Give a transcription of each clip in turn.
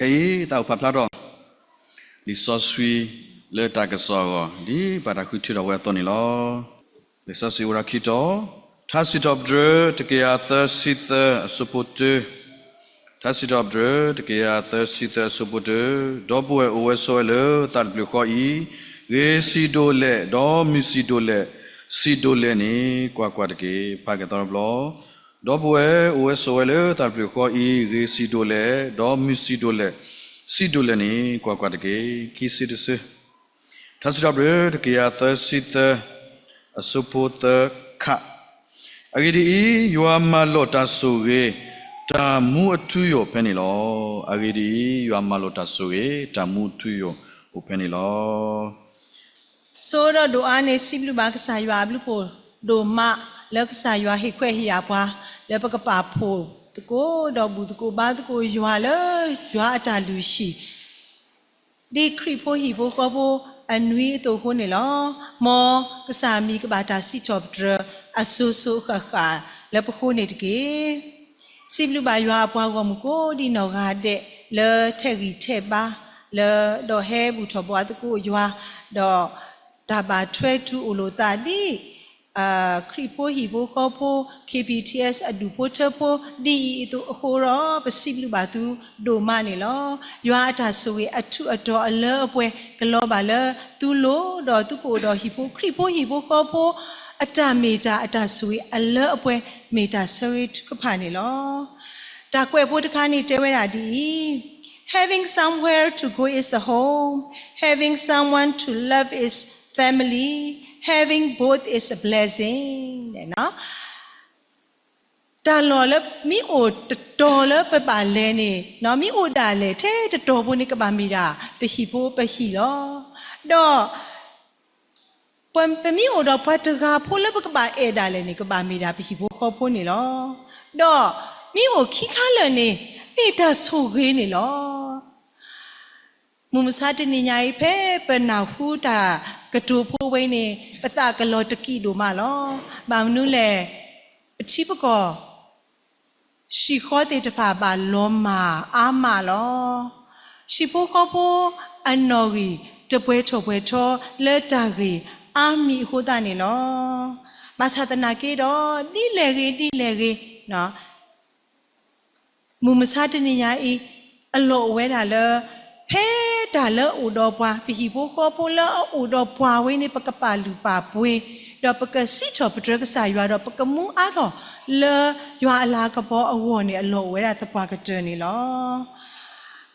ခဲအံၤ သးအိၣ်ဖးဖျါထီၣ် လံာ်စီဆှံလၢတၢ်ကစီၣ်အဂီၢ် ဒ်ပတၢ်ဃုထၢထီၣ်ဝဲအသိးန့ၣ်လီၤ. လံာ်စီဆှံအိၣ်ဒီးခံတီၤ, ထါစံးထီၣ်ပတြၢၤ တကယၤသၢဆံသၢ အဆၢဖိတၢ, ထါစံးထီၣ်ပတြၢၤ တကယၤသၢဆံသၢ အဆၢဖိတၢ, ဒီပုၢ်ဝဲၢ်အိၣ်ဝဲဆိးဝဲလၢသးတဖျၢၣ်ဃီအံၤ, ဂ့ၤဆံးဒိၣ်လဲၣ်, ဒီးမုာ်ဆံးဒိၣ်လဲၣ်, ဆံးဒိၣ်လဲၣ်န့ၣ် ကွၢ်ကွၢ်တက့ၢ်. ဖးက့ၤသီတဘျီ, ဒီပုၢ်ဝဲၢ်အိၣ်ဝဲဆိးဝဲလၢသးတဖျၢၣ်ဃီအံၤ, ဂ့ၤဆံးဒိၣ်လဲၣ်, ဒီးမုာ်ဆံးဒိၣ်လဲၣ်, ဆံးဒိၣ်လဲၣ်န့ၣ် ကွၢ်ကွၢ်တက့ၢ်. ခံဆံတဆၢ, ထါစံးထီၣ်ပတြၢၤ တကယၤသၢဆံသၢ အဆၢဖိသၢခး, အဂ့ၢ်ဒ်အံၤ, ယွၤမၤလိာ်တၢ်ဆိၣ်ဂ့ၤ တၢ်မူအထူအယိာ်ဖဲန့ၣ်လီၤ. အဂ့ၢ်ဒ်အံၤ, ယွၤမၤလိာ်တၢ်ဆိၣ်ဂ့ၤ တၢ်မူအထူအယိာ်အိၣ်ဖဲန့ၣ်လီၤ. ဆိဒီးဒိၣ်အါန့ၣ် စံးဘျုးဘၣ်ကစၢ်ယွၤအဘျုးဖှိၣ်ဒိၣ်မး လၢကစၢ်ယွၤဟ့ၣ်ခွဲးဟ့ၣ်ယာ်ပှၤ လၢပကပာ်ဖှိၣ်သကိး ဒီးဘူၣ်သကိးဘါသကိးယွၤလၢယွၤအတၢ်လုၢ်ဟံၣ် ဒ်ခရံာ်ဖိဟံၣ်ဖိဃီဖိအနွံအသိးအဃိန့ၣ်လီၤ. မ်ကစၢ်မံၤကဘၣ်တၢ်စံးထီၣ်ပတြၢၤ အစိၤစိၤအဃၣ်ဃၣ်လၢပဃိန့ၣ်တက့ၢ်. စံးဘျုးဘၣ်ယွၤအပှၤဂီၢ်မုၢ်ကိးဒံနီၢ်ဂၤဒဲး လၢထဲးဂံၢ်ထဲးဘါ လၢဒီးဟဲဘူၣ်ထီၣ်ဘါသကိးယွၤ ဒီးတၢ်ဘၣ်ထွဲတူၢ်အိၣ်လိာ်သးဒ် ခရံာ်ဖိဟံၣ်ဖိဃီဖိ ခ့ပံၣ်ထံၣ်အဲး အဒူၣ်ဖိထၢဖိ ဒ်အံၤအသိးအဃိဒီး ပစံးဘျုးဘၣ်သုဒိၣ်မးန့ၣ်လီၤ. ယွၤအတၢ်ဆိၣ်ဂ့ၤအထူးအတီၤအလၢအပှဲၤ ကလီၤဘၣ်လၢသုလိၤ ဒီးသုကအိၣ်ဒီးဟံၣ်ဖိ ခရံာ်ဖိဟံၣ်ဖိဃီဖိ အတၢ်မ့ၢ်တၢ်အတၢ်ဆိၣ်ဂ့ၤအလၢအပှဲၤ မ့ၢ်တၢ်ဆၢဂ့ၤထုကဖၣ်န့ၣ်လီၤ. တၢ်ကွဲးဖိတခါန့ၣ်တဲဝဲဒၣ်ဒ်အံၤ, Having somewhere to go is a home, having someone to love is family, having both is a blessing. တၢ်လီၢ်လၢမ့ၢ်အိၣ်တတီၤလၢပဘၣ်လဲၤန့ၣ် မ့ၢ်အိၣ်ဒၣ်လဲာ်ထဲတတီၤဖိန့ၣ် ကဘၣ်မ့ၢ်ဒၣ်ပဟံၣ်ဖိပဟံၣ်လီၤ. ဒီး ပမ့ၢ်အိၣ်ဒီးပှၤတဂၤဖိလၢပကဘၣ်အဲၣ်ဒၣ်လဲာ်န့ၣ် ကဘၣ်မ့ၢ်ဒၣ်ပဟံၣ်ဖိဃီဖိန့ၣ်လီၤ. ဒီးမ့ၢ်အိၣ်ခံခါလၢာ်န့ၣ် မ့ၢ်တၢ်ဆိၣ်ဂ့ၤန့ၣ်လီၤ. မုၢ်မဆါတနံၤညါအံၤ ဖဲပနၢ်ဟူတၢ်ကတိၤဖိဝဲန့ၣ် ပသးကလီၤတကံးဒိၣ်မးလီၤ. ဘၣ်မနုၤလဲၣ်, ပထံပကီၢ် ဟံၣ်ဃီသ့ၣ်တဖၣ်ဘၣ်လီၤမၢ်အါမးလီၤ. ဟံၣ်ဖိဃီဖိအနီၣ်ဂံၢ်တပှဲၤထီၣ်ပှဲၤထီလၢတၢ်ဂ့ၢ်အါမံၤအဃိသတးန့ၣ်လီၤ. ဘၣ်ဆၣ်သနာ်က့ဒီး ဒ်လဲၣ်ဂ့ၤဒ်လဲၣ်ဂ့ၤ မုၢ်မဆါတနံၤညါအံၤ အလီၢ်အိၣ်ဝဲဒၣ်လၢ ဖဲတၢ်လၢအအိၣ်ဒီးပှၤ ပဟံၣ်ဖိဃီဖိလၢအအိၣ်ဒီးပှၤဝဲန့ၣ် ပကပာ်လုၢ်ပာ်ပှ့ၤ ဒီးပကစံးထီၣ်ပတြၢၤကစၢ်ယွၤ ဒီးပကမူအါထီၣ်လၢယွၤအလၤကပီၤအဂီၢ်န့ၣ် အလီၢ်အိၣ်ဝဲဒၣ်သပှၢ်ကတၢၢ်န့ၣ်လီၤ.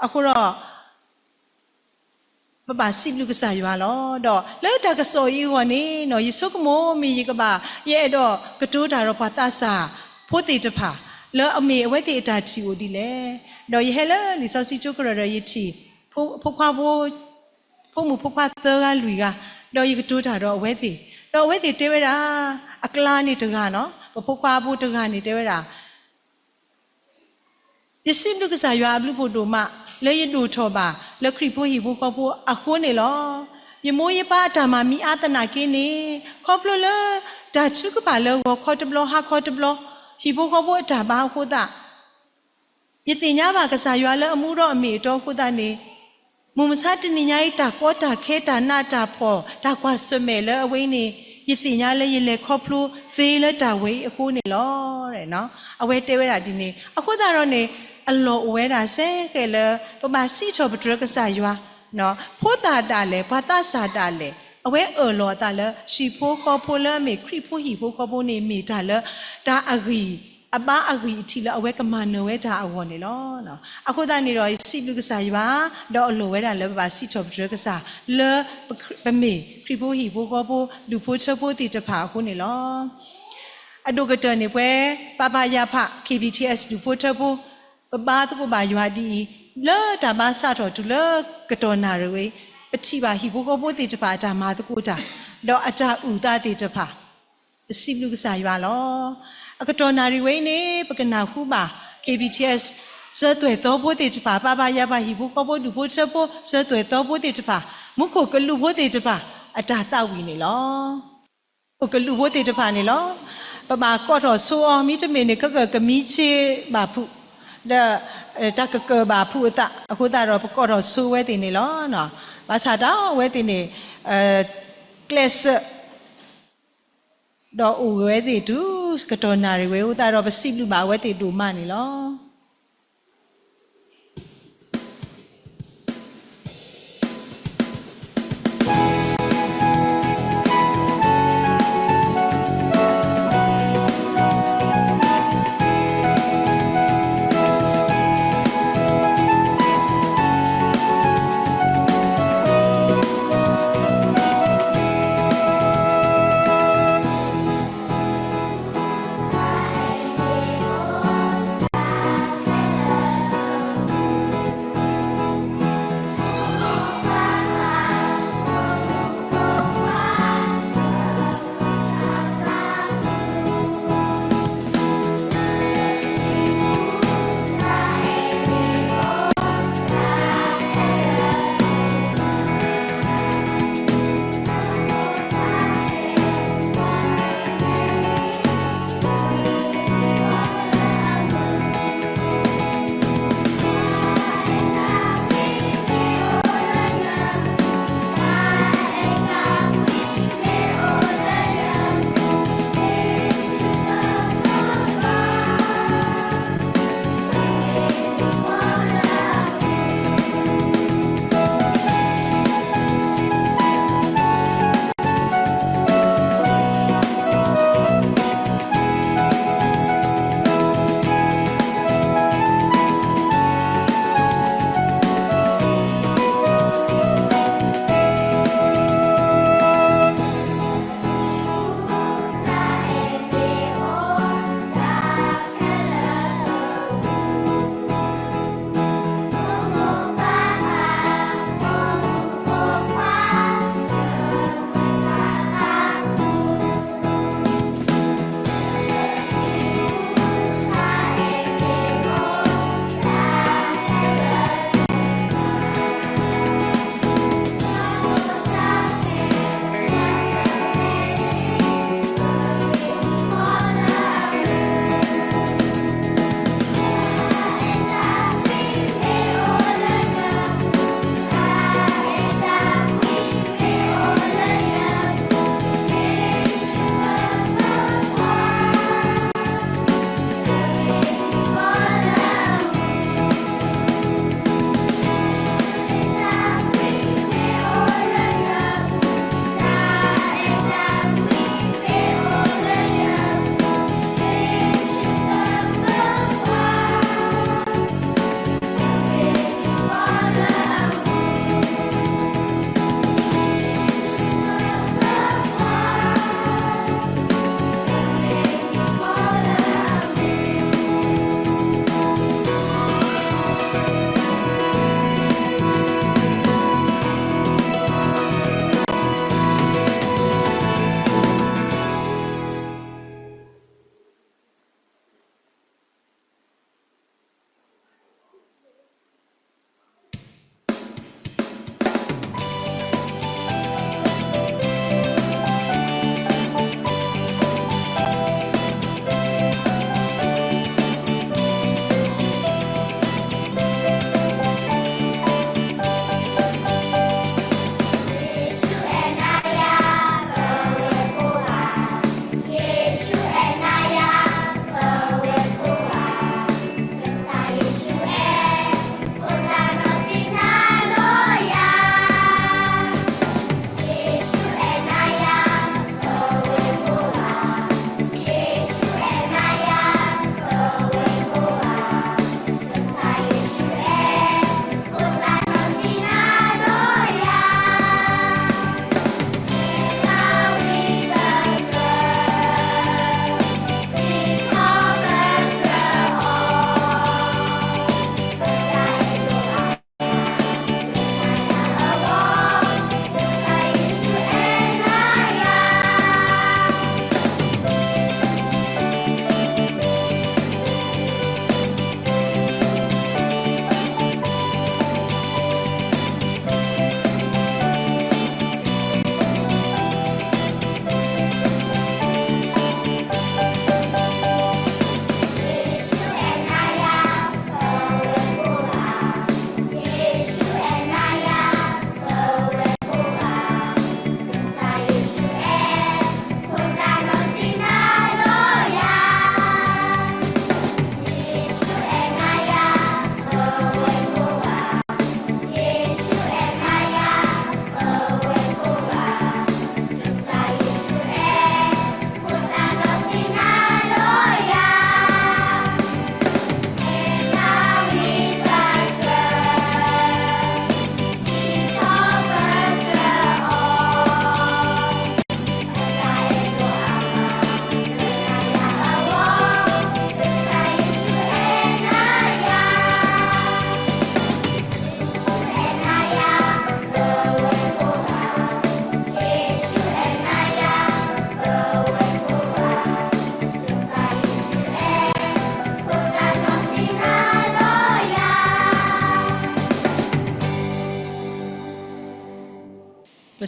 အဃိဒီး ပဘၣ်စံးဘျုးကစၢ်ယွၤလီၤ. ဒီးလၢတၢ်ကစီၣ်အံၤအဂီၢ်န့ၣ် ယဆိကမိၣ်မ့ၢ်ယကဘၣ် ယအဲၣ်ဒိးကတိၤတၢ်ဒီးပှၤသးစၢ်ဖိသ့ၣ်တဖၣ် လၢအမ့ၢ်အဝဲသ့ၣ်အတၢ်ထံၣ်အိၣ်ဒ်လဲၣ်. ဒီးယဟဲလၢလံာ်စီဆှံကၠိကရၢၢ်ဒီးယထံၣ် ဖိခွါဖိ ဖိမုၣ်ဖိခွါသၢဂၤလွံၢ်ဂၤ, ဒီးယကတိၤတၢ်ဒီးအဝဲသ့ၣ်, ဒီးအဝဲသ့ၣ်တဲဝဲဒၣ်, အကျါန့ၣ်တဂၤနီၤ, ပဖိခွါဖိတဂၤန့ၣ်တဲဝဲဒၣ်, ယစံးဘျုးကစၢ်ယွၤအဘျုးဖးဒိၣ်မး လၢယဒိၣ်ထီၣ်ဘၣ်လၢခရံာ်ဖိဟံၣ်ဖိဃီဖိအဃိန့ၣ်လီၤ. ယမိၢ်ယပၢ်အတၢ်မၤမံအါသနာ်က့န့ၣ်, ခီဖျိလၢတၢ်ထုကဖၣ်လၢဂီၤခီတဘျီ ဟါခီတဘျီ, ဟံၣ်ဖိဃီဖိအတၢ်ဘါအဃိသတး ယသ့ၣ်ညါဘၣ်ကစၢ်ယွၤလၢအမူဒီးအမ့ၢ်အတီအဃိသတးန့ၣ်, မုၢ်မဆါတနံၤညါအံၤ တၢ်ကီတၢ်ခဲ တၢ်နးတၢ်ဖှီၣ် တၢ်ကွၢ်ဆၢၣ်မဲာ်လၢအဝဲအံၤန့ၣ်, ယသ့ၣ်ညါလၢယလဲၤခီဖျိသ့လၢတၢ်ဝဲအံၤအဃိန့ၣ်လီၤ. အဝဲတဲဝဲဒၣ်ဒ်န့ၣ်, အဃိသတးဒီးန့ၣ်, အလီၢ်အိၣ်ဝဲဒၣ်စ့ၢ်ကီးလၢ ပဘၣ်စံးထီၣ်ပတြၢၤကစၢ်ယွၤ, ဖိသၣ်ဒၣ်လဲာ် ပှၤသးစၢ်ဒၣ်လဲာ် အဝဲအၢၣ်လီၤအသးလၢ ဟံၣ်ဖိဃီဖိလၢအမ့ၢ်ခရံာ်ဖိဟံၣ်ဖိဃီဖိန့ၣ် မ့ၢ်တၢ်လၢ တၢ်အဂံၢ် အဘါအဂံၢ်အထံးလၢအဝဲကမၤနၢၤဝဲတၢ်အဂီၢ်န့ၣ်လီၤ. အဃိသတးန့ၣ်ဒီး ယစံးဘျုးကစၢ်ယွၤ, ဒီးအလီၢ်ဝဲဒၣ်လၢပဘၣ်စံးထီၣ်ပတြၢၤကစၢ်, လၢပမ့ၢ်ခရံာ်ဖိဟံၣ်ဖိဃီဖိ ဒူၣ်ဖိထၢဖိသ့ၣ်တဖၣ်အဃိန့ၣ်လီၤ. အဒိၣ်ကတၢၢ်န့ၣ်ပှဲၤ ပပယဖ ခ့ပံၣ်ထံၣ်အဲး ဒူၣ်ဖိထၢဖိ, ပဘါသကိးဘၣ်ယွၤဒ်အံၤ, လၢတၢ်ဘါစးထီၣ်တုၤလၢကတီၢ်နၣ်ရံၣ်ဝဲ, ပထံၣ်ဘၣ်ဟံၣ်ဖိဃီဖိသ့ၣ်တဖၣ်အတၢ်မၤသကိးတၢ်, ဒီးအတၢ်အုၣ်သးသ့ၣ်တဖၣ် ပစံးဘျုးကစၢ်ယွၤလီၤ. အကတီၢ်နၣ်ရံၣ်ဝဲအံၤန့ၣ် ပကနၢ်ဟူဘၣ် ခ့ပံၣ်ထံၣ်အဲး စၢၤသွဲၣ်သီဖိသ့ၣ်တဖၣ်, ပပယဖ ဟံၣ်ဖိဃီဖိ ဒူၣ်ဖိထၢဖိ စၢၤသွဲၣ်သီဖိသ့ၣ်တဖၣ်, မူခိၣ်ကလူးဖိသ့ၣ်တဖၣ် အတၢ်သးဝံၣ်န့ၣ်လီၤ. မူခိၣ်ကလူးဖိသ့ၣ်တဖၣ်န့ၣ်လီၤ. ပဘၣ်ကိးထီၣ်ဆိအီၤ မ့တမ့ၢ်န့ၣ် ကကကမံဆ့ဘၣ်ဖုး, လၢ တၢ်ကကၢၤဘၣ်ဖုးအသးအဃိသတးဒီး ပကိးထီၣ်ဆိဝဲသ့ၣ်န့ၣ်လီၤ. ဘၣ်ဆၣ်တၢ်အဝဲသ့ၣ်န့ၣ် ကျဲးစၢး ဒီးအိၣ်ဝဲသ့ၣ်တုၤကတီၢ်နၣ်ရံၣ်ဝဲအဃိသတးဒီး ပစံးဘျုးဘၣ်အဝဲသ့ၣ်ဒိၣ်မးန့ၣ်လီၤ.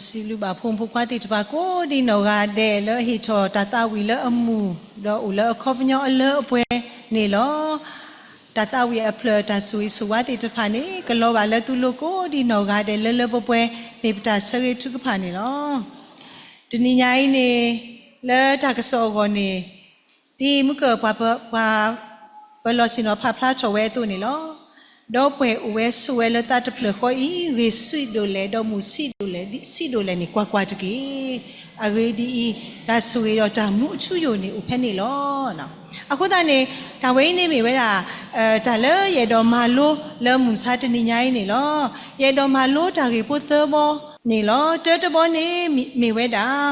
စံးဘျုးဘၣ်ဖိမုၣ်ဖိခွါသ့ၣ်တဖၣ်ကိးဒံးနီၢ်ဂၤဒဲးလၢအဟ့ၣ်ထီၣ်တၢ်သးဝံၣ်လၢအမုာ် ဒီးအိၣ်လၢအခီပညီအလၢအပှဲၤန့ၣ်လီၤ. တၢ်သးဝံၣ်အဖျၢၣ်တၢ်ဆိၣ်ဂ့ၤဆိၣ်ဝါသ့ၣ်တဖၣ်န့ၣ် ကလီၤဘၣ်လၢသုလိၤကိးဒံးနီၢ်ဂၤဒဲးလၢလၢပှဲၤပှဲၤ မ့ၢ်ပတၢ်ဆၢဂ့ၤထုကဖၣ်န့ၣ်လီၤ. တနံၤညါအံၤန့ၣ် လၢတၢ်ကစီၣ်အဂီၢ်န့ၣ် ဒ်မုၢ်ကၢၢ်ပှၤပၢၤ ပှၤပၢၤလီၢ်ဆ့ၣ်နီၤဖးဖျါထီၣ်ဝဲအသိးန့ၣ်လီၤ. ဒီပုၢ်ဝဲၢ်အိၣ်ဝဲဆိးဝဲလၢသးတဖျၢၣ်ဃီအံၤ ဂ့ၤဆံးဒိၣ်လဲၣ် ဒီးမုာ်ဆံးဒိၣ်လဲၣ် ဆံးဒိၣ်လဲၣ်န့ၣ် ကွၢ်ကွၢ်တက့ၢ်. အဂ့ၢ်ဒ်အံၤ, တၢ်ဆိၣ်ဂ့ၤဒီးတၢ်မူအထူအယိာ်န့ၣ် အိၣ်ဖဲန့ၣ်လီၤ. အဃိသတးန့ၣ် တၢ်ဝဲအံၤန့ၣ်မ့ၢ်ဝဲဒၣ် တၢ်လၢယအဲၣ်ဒိးမၤလိလၢမုၢ်မဆါတနံၤညါအံၤန့ၣ်လီၤ. ယအဲၣ်ဒိးမၤလိတၢ်ဂ့ၢ်ဖိသၢဘီန့ၣ်လီၤ. တၢတဘီန့ၣ်မ့ၢ်ဝဲဒၣ်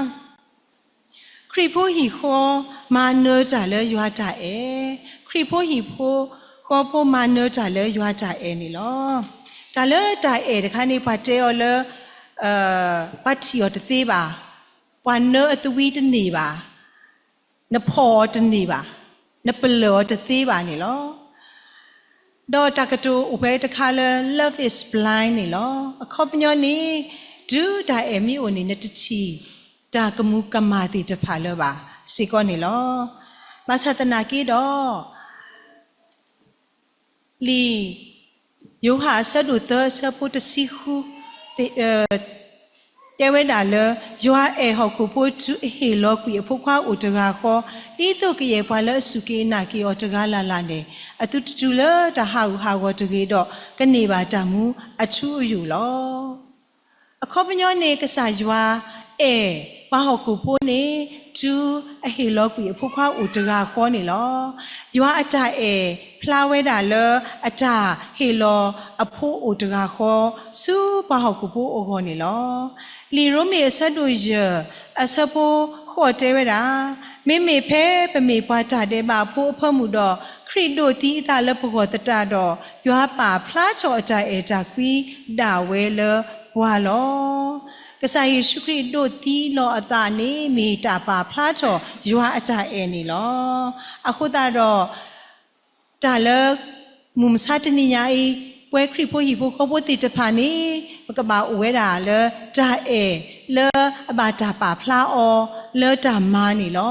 ခရံာ်ဖိဟံၣ်ဃီ မၤနၢၤတၢ်လၢယွၤတၢ်အဲၣ်, ခရံာ်ဖိဟံၣ်ဖိဃီဖိမၤနၢၤတၢ်လၢယွၤတၢ်အဲၣ်န့ၣ်လီၤ. တၢ်လၢတၢ်အဲၣ်တခါန့ၣ် ပှၤတဲအီၤလၢ ပှၤထံၣ်အီၤတသ့ဘၣ်, ပှၤနၢအသဝံတန့ၢ်ဘၣ်, နဖီၣ်အီၤတန့ၢ်ဘၣ်, နပလၢၢ်အီၤတသ့ဘၣ်န့ၣ်လီၤ. ဒီးတၢ်ကတိၤအိၣ်ဖဲတခါလၢ Love is blind န့ၣ်လီၤ. အခီပညီန့ၣ် တုၤတၢ်အဲၣ်မ့ၢ်အိၣ်န့ၣ် နတထံၣ်တၢ်ကမူၤကမၣ်သ့ၣ်တဖၣ်လၢၤဘၣ် စ့ၢ်ကီးန့ၣ်လီၤ. ဘၣ်ဆၣ်သနာ်က့ဒီး လံာ်ယိၤဟၣ်အဆၢဒိၣ်သၢအဆၢဖိတဆံဃု တဲဝဲဒၣ်လၢ ယွၤအဲၣ်ဟီၣ်ခိၣ်ဖိတုၤအဟ့ၣ်လီၤကွံာ်အဖိခွါအိၣ်တဂၤဃီ, ဒ်သိးကယဲၢ်ပှၤလၢအစူၢ်က့ၤနာ်က့ၤအီၤတဂၤလၢ်လၢ်န့ၣ် အသုတတုၤလၢတၢ်ဟးဂူာ်ဟးဂီၤတဂ့ၤဒီး ကန့ၢ်ဘၣ်တၢ်မူအထူအယိာ်လီၤ. အခီပညီန့ၣ် ကစၢ်ယွၤအဲၣ်ပှၤဟီၣ်ခိၣ်ဖိန့ၣ် တုၤအဟ့ၣ်လီၤကွံာ်အဖိခွါအိၣ်တဂၤဃီန့ၣ်လီၤ. ယွၤအတၢ်အဲၣ်ဖျါဝဲဒၣ်လၢအတၢ်ဟ့ၣ်လီၤအဖိအိၣ်တဂၤဃီ ဆူပှၤဟီၣ်ခိၣ်ဖိအဂီၢ်န့ၣ်လီၤ. လံာ်ရိမ့ၤအဆၢဒိၣ်ယဲၢ် အဆၢဖိဃိးတဲဝဲဒၣ်, မ့မ့ၢ်ဖဲပမ့ၢ်ပှၤတၢ်ဒဲးဘးဖိအဖၢမုၢ်ဒီး ခရံာ်ဒိးသံအသးလၢပဂီၢ်သတးဒီး ယွၤပာ်ဖျါထီၣ်အတၢ်အဲၣ်တၢ်ကွံဒၣ်ဝဲလၢပှၤလီၤ. ကစၢ်ယ့ၣ်ၡူးခရံာ်ဒိးသံလီၤအသးန့ၣ် မ့ၢ်တၢ်ပာ်ဖျါထီၣ်ယွၤအတၢ်အဲၣ်န့ၣ်လီၤ. အဃိသတးဒီး တၢ်လၢ မုၢ်မဆါတနံၤညါအံၤ ပဝဲခရံာ်ဖိဟံၣ်ဖိဃီဖိသ့ၣ်တဖၣ်န့ၣ် ပကဘၣ်အိၣ်ဝဲဒၣ်လၢ တၢ်အဲၣ်လၢအဘၣ်တၢ်ပာ်ဖျါအီၤလၢတၢ်မၤန့ၣ်လီၤ.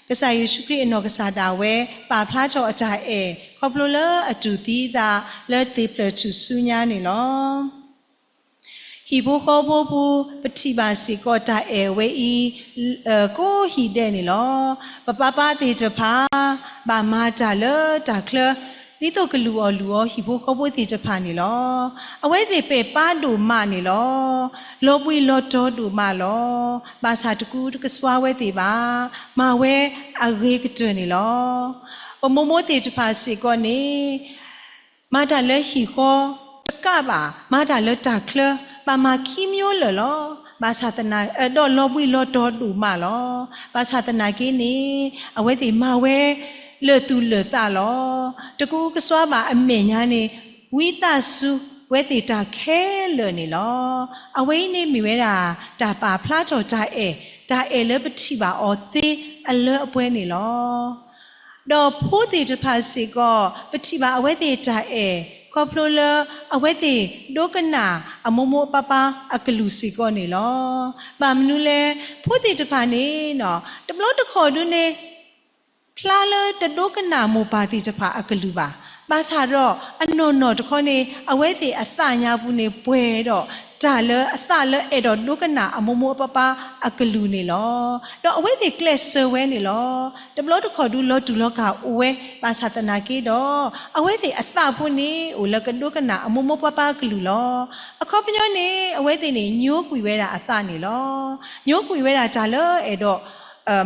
ကစၢ်ယ့ၣ်ၡူးခရံာ်အနီၢ်ကစၢ်ဒၣ်ဝဲ ပာ်ဖျါထီၣ်အတၢ်အဲၣ် ခီဖျိလၢအတူၢ်သံအသးလၢသ့ၣ်ဖျၢၣ်ထူၣ်စုညါန့ၣ်လီၤ. ဟံၣ်ဖိဃီဖိပူၤ ပထံၣ်ဘၣ်စ့ၢ်ကီးတၢ်အဲၣ်ဝဲအံၤ ကိးဟံၣ်ဒဲးန့ၣ်လီၤ. ပပၢ်ပါသ့ၣ်တဖၣ် ဘၣ်မၤတၢ်လၢတၢ်ချၢ ဒ်သိးကလုၢ်အီၣ်လုၢ်အီဟံၣ်ဖိဃီဖိသ့ၣ်တဖၣ်န့ၣ်လီၤ. အဝဲသ့ၣ်ပဲာ်ပါဒိၣ်မးန့ၣ်လီၤ. လီၤဘှံးလီၤတီၤဒိၣ်မးလီၤ. ဘၣ်ဆၣ်တကူတကစွါဝဲသ့ၣ်ဘၣ်. မၤဝဲအဂ့ၤကတၢၢ်န့ၣ်လီၤ. ပမိၢ်မိၢ်သ့ၣ်တဖၣ်စ့ၢ်ကီးန့ၣ် မၤတၢ်လၢဟံၣ်ဃီတကးဘၣ်, မၤတၢ်လၢတၢ်ချၢ ဘၣ်မၤခံမျိုးလၢာ်လီၤ. ဘၣ်ဆၣ်သနာ် ဒီးလီၤဘှံးလီၤတီၤဒိၣ်မးလီၤ. ဘၣ်ဆၣ်သနာ်က့န့ၣ် အဝဲသ့ၣ်မၤဝဲလၢာ်သူၣ်လၢာ်သးလီၤ. တကူကစွါဘၣ်အမဲာ်ညါန့ၣ် ဝံသးစူၤဝဲသ့ၣ်တၢ်ခဲလၢာ်န့ၣ်လီၤ. အဝဲအံၤန့ၣ်မ့ၢ်ဝဲဒၣ် တၢ်ပာ်ဖျါထီၣ်တၢ်အဲၣ်, တၢ်အဲၣ်လၢပထံၣ်ဘၣ်အီၤသ့အလၢအပှဲၤန့ၣ်လီၤ. ဒီးဖိသ့ၣ်တဖၣ်စ့ၢ်ကီး ပထံၣ်ဘၣ်အဝဲသ့ၣ်တၢ်အဲၣ် ခီဖျိလၢအဝဲသ့ၣ်ဒိကနၣ်အမိၢ်မိၢ်ပၢ်ပါအကလုၢ်စ့ၢ်ကီးန့ၣ်လီၤ. ဘၣ်မနုၤလဲၣ်, ဖိသ့ၣ်တဖၣ်န့ၣ် တဘျီတခီၣ်ဒုန့ၣ် ဖျါလၢတဒိကနၣ်မိၢ်ပၢ်သ့ၣ်တဖၣ်အကလုၢ်ဘၣ်. ဘၣ်ဆၣ်ဒီးအနီၢ်နီၢ်တခီန့ၣ် အဝဲသ့ၣ်အသးညါပူၤန့ၣ် ပှဲၤဒီး တၢ်လၢအသးလၢအဲၣ်ဒိးဒိကနၣ်အမိၢ်မိၢ်ပၢ်ပါအကလုၢ်န့ၣ်လီၤ. ဒီးအဝဲသ့ၣ်ကျဲးစၢးဝဲန့ၣ်လီၤ. တဘျီတခီၣ်ဒုလီၤတူာ်လီၤကာ်အိၣ်ဝဲ ဘၣ်ဆၣ်သနာ်က့ဒီး အဝဲသ့ၣ်အသးဖိန့ၣ် အိၣ်လၢကဒိကနၣ်အမိၢ်မိၢ်ပၢ်ပါအကလုၢ်လီၤ. အခီပညီန့ၣ် အဝဲသ့ၣ်န့ၣ် ညိကွံာ်ဝဲဒၣ်အသးန့ၣ်လီၤ. ညိကွံာ်ဝဲဒၣ်တၢ်လၢအဲၣ်ဒိး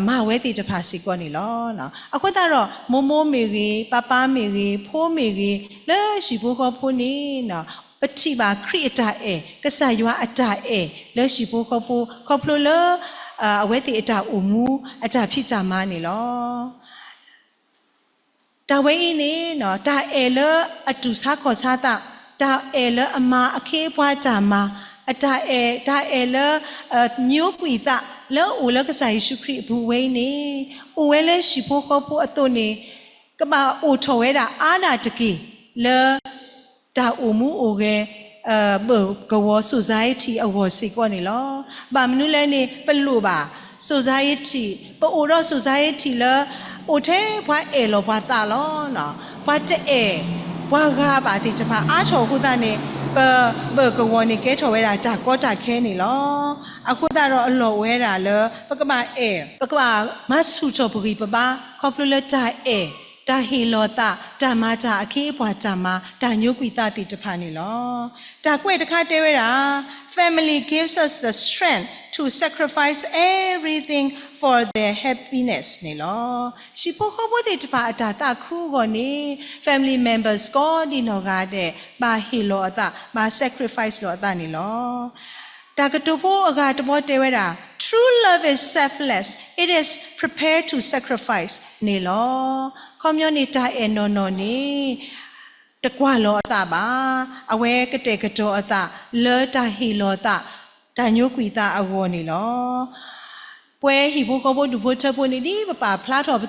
မၤဝဲသ့ၣ်တဖၣ်စ့ၢ်ကီးန့ၣ်လီၤ. အဃိသတးဒီး မိၢ်မိၢ်မ့ၢ်ဂ့ၤ, ပါပါမ့ၢ်ဂ့ၤ, ဖိမ့ၢ်ဂ့ၤ, လၢဟံၣ်ဖိဃီဖိန့ၣ် ပထံၣ်ဘၣ်ခရံာ်အတၢ်အဲၣ်, ကစၢ်ယွၤအတၢ်အဲၣ်လၢဟံၣ်ဖိဃီဖိ ခီဖျိလၢ အဝဲသ့ၣ်အတၢ်အိၣ်မူ အတၢ်ဖံးတၢ်မၤန့ၣ်လီၤ. တၢ်ဝဲအံၤန့ၣ် တၢ်အဲၣ်လၢအတူၢ်ဆါခီၣ်ဆါသး, တၢ်အဲၣ်လၢအမၤအခ့အပှၤတၢ်မၤ, အတၢ်အဲၣ်, တၢ်အဲၣ်လၢ ညိကွံာ်သးလၢအအိၣ်လၢကစၢ်ယ့ၣ်ၡူးခရံာ်အပူၤဝဲအံၤန့ၣ် အိၣ်ဝဲလၢဟံၣ်ဖိဃီဖိအသိးန့ၣ် ကဘၣ်အိၣ်ထီၣ်ဝဲဒၣ်အါဒၣ်တက့ၢ်လၢ တၢ်အိၣ်မူအိၣ်ဂဲၤ ဘၢၣ်ကဝီၤ society အဂီၢ်စ့ၢ်ကီးန့ၣ်လီၤ. ဘၣ်မနုၤလဲၣ်န့ၣ် ပလိၣ်ဘၣ် society, ပအိၣ်ဒီး society လၢ အိၣ်ထဲပှၤအဲၣ်လီၤပှၤသးလီၤ. ပှၤတအဲၣ်ပှၤဂၤဘၣ်သ့ၣ်တဖၣ်အါထီၣ်အဃိသတးန့ၣ် ပဘၢၣ်ကဝီၤန့ၣ်ကဲထီၣ်ဝဲဒၣ်တၢ်ကီတၢ်ခဲန့ၣ်လီၤ. အဃိသတးဒီးအလီၢ်အိၣ်ဝဲဒၣ်လၢ ပကဘၣ်အဲၣ်, ပကဘၣ်မၤဆူၣ်ထီၣ်ပဂံၢ်ပဘါ ခီဖျိလၢတၢ်အဲၣ်, တၢ်ဟ့ၣ်လီၤသး, တၢ်မၤတၢ်အခ့အပှၤတၢ်မၤ, တၢ်ညိကွံာ်သးသ့ၣ်တဖၣ်န့ၣ်လီၤ. တၢ်ကွဲးတခါတဲဝဲဒၣ် Family gives us the strength to sacrifice everything for their happiness န့ၣ်လီၤ. ဟံၣ်ဖိဃီဖိသ့ၣ်တဖၣ်အတၢ်သးခုအဂီၢ်န့ၣ် family members ကိးဒံနီၢ်ဂၤဒဲး ဘၣ်ဟ့ၣ်လီၤအသး, ဘၣ် sacrifice လီၤအသးန့ၣ်လီၤ. တၢ်ကတိၤဖိအဂၤတဘီတဲဝဲဒၣ် True love is selfless, it is prepared to sacrifice န့ၣ်လီၤ. ခီပညီန့ၣ် တၢ်အဲၣ်နီၢ်နီၢ်န့ၣ် တကွၢ်လီၤအသးဘၣ်. အဝဲကတဲာ်ကတီၤအသးလၢတၢ်ဟ့ၣ်လီၤသး, တၢ်ညိကွံာ်သးအဂီၢ်န့ၣ်လီၤ. ပဝဲဟံၣ်ဖိဃီဖိဒူၣ်ဖိထၢဖိန့ၣ် ဒ်ပပာ်ဖျါထီၣ်ပ